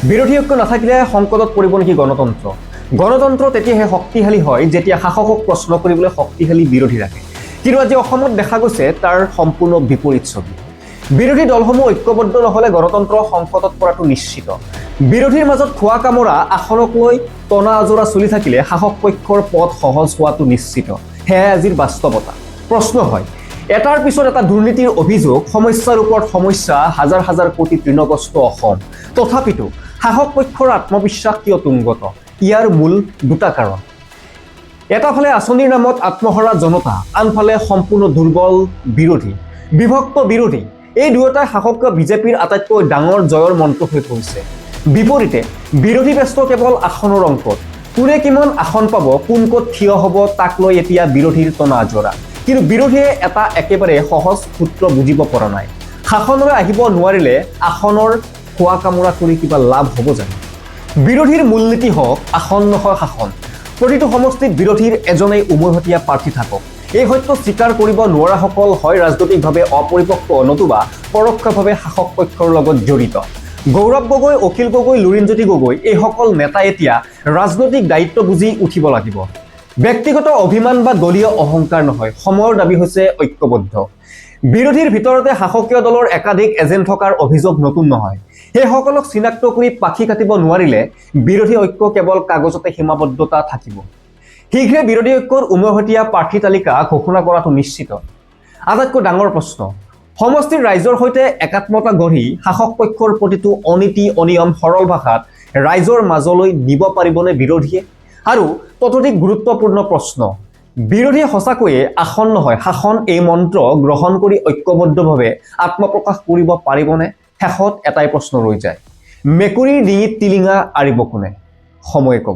বিৰোধী ঐক্য নাথাকিলে সংকটত পৰিব নেকি গণতন্ত্ৰ? গণতন্ত্ৰ তেতিয়াহে শক্তিশালী হয়, যেতিয়া শাসকক প্ৰশ্ন কৰিবলৈ শক্তিশালী বিৰোধী ৰাখে। কিন্তু আজি অসমত দেখা গৈছে তাৰ সম্পূৰ্ণ বিপৰীত ছবি। বিৰোধী দলসমূহ ঐক্যবদ্ধ নহ'লে গণতন্ত্ৰ সংকটত পৰাটো নিশ্চিত। বিৰোধীৰ মাজত খোৱা কামোৰা, আসনক লৈ টনা আজোৰা চলি থাকিলে শাসক পক্ষৰ পথ সহজ হোৱাটো নিশ্চিত। সেয়াই আজিৰ বাস্তৱতা। প্ৰশ্ন হয়, এটাৰ পিছত এটা দুৰ্নীতিৰ অভিযোগ, সমস্যাৰ ওপৰত সমস্যা, হাজাৰ হাজাৰ কোটি ঋণগ্ৰস্ত অসম, তথাপিতো শাসক পক্ষৰ আত্মবিশ্বাস কিয় তুংগত? ইয়াৰ মূল দুটা কাৰণ। এটা ফালে আঁচনিৰ নামত আত্মহাৰা জনতা, আনফালে সম্পূৰ্ণ দুৰ্বল বিৰোধী, বিভক্ত বিৰোধী। এই দুয়োটাই শাসকীয় বিজেপিৰ আটাইতকৈ ডাঙৰ জয়ৰ মন্ত্ৰ হৈ পৰিছে। বিপৰীতে বিৰোধী ব্যস্ত কেৱল আসনৰ অংকত। কোনে কিমান আসন পাব, কোন ক'ত থিয় হ'ব, তাক লৈ এতিয়া বিৰোধীৰ টনা আজোৰা। কিন্তু বিৰোধীয়ে এটা একেবাৰে সহজ সূত্ৰ বুজিব পৰা নাই। শাসনলৈ আহিব নোৱাৰিলে আসনৰ খোৱা কামোৰা কৰি কিবা লাভ হ'ব জানো? বিৰোধীৰ মূলনীতি হওক আসন নহয় শাসন। প্ৰতিটো সমষ্টিত বিৰোধীৰ এজনেই উমৈহতীয়া প্ৰাৰ্থী থাকক। এই সত্য স্বীকাৰ কৰিব নোৱাৰাসকল হয় ৰাজনৈতিকভাৱে অপৰিপক্ক, নতুবা পৰোক্ষভাৱে শাসক পক্ষৰ লগত জড়িত। গৌৰৱ গগৈ, অখিল গগৈ, লুৰিণজ্যোতি গগৈ, এইসকল নেতা এতিয়া ৰাজনৈতিক দায়িত্ব বুজি উঠিব লাগিব। ব্যক্তিগত অভিমান বা দলীয় অহংকাৰ নহয়, সময়ৰ দাবী হৈছে ঐক্যবদ্ধ। বিৰোধীৰ ভিতৰতে শাসকীয় দলৰ একাধিক এজেণ্ট থকাৰ অভিযোগ নতুন নহয়। সেইসকলক চিনাক্ত কৰি পাখি কাটিব নোৱাৰিলে বিৰোধী ঐক্য কেৱল কাগজতে সীমাবদ্ধতা থাকিব। শীঘ্ৰে বিৰোধী ঐক্যৰ উমৈহতীয়া প্ৰাৰ্থী তালিকা ঘোষণা কৰাটো নিশ্চিত। আটাইতকৈ ডাঙৰ প্ৰশ্ন, সমষ্টিৰ ৰাইজৰ সৈতে একাত্মতা গঢ়ি শাসক পক্ষৰ প্ৰতিটো অনীতি অনিয়ম সৰল ভাষাত ৰাইজৰ মাজলৈ নিব পাৰিবনে বিৰোধীয়ে? আৰু ততোধিক গুৰুত্বপূৰ্ণ প্ৰশ্ন, বিৰোধীয়ে সঁচাকৈয়ে আসন নহয় শাসন এই মন্ত্ৰ গ্ৰহণ কৰি ঐক্যবদ্ধভাৱে আত্মপ্ৰকাশ কৰিব পাৰিবনে? শেষত এটাই প্ৰশ্ন ৰৈ যায়, মেকুৰীৰ ডিঙিত টিলিঙা আঁৰিব কোনে? সময়ে ক'ব।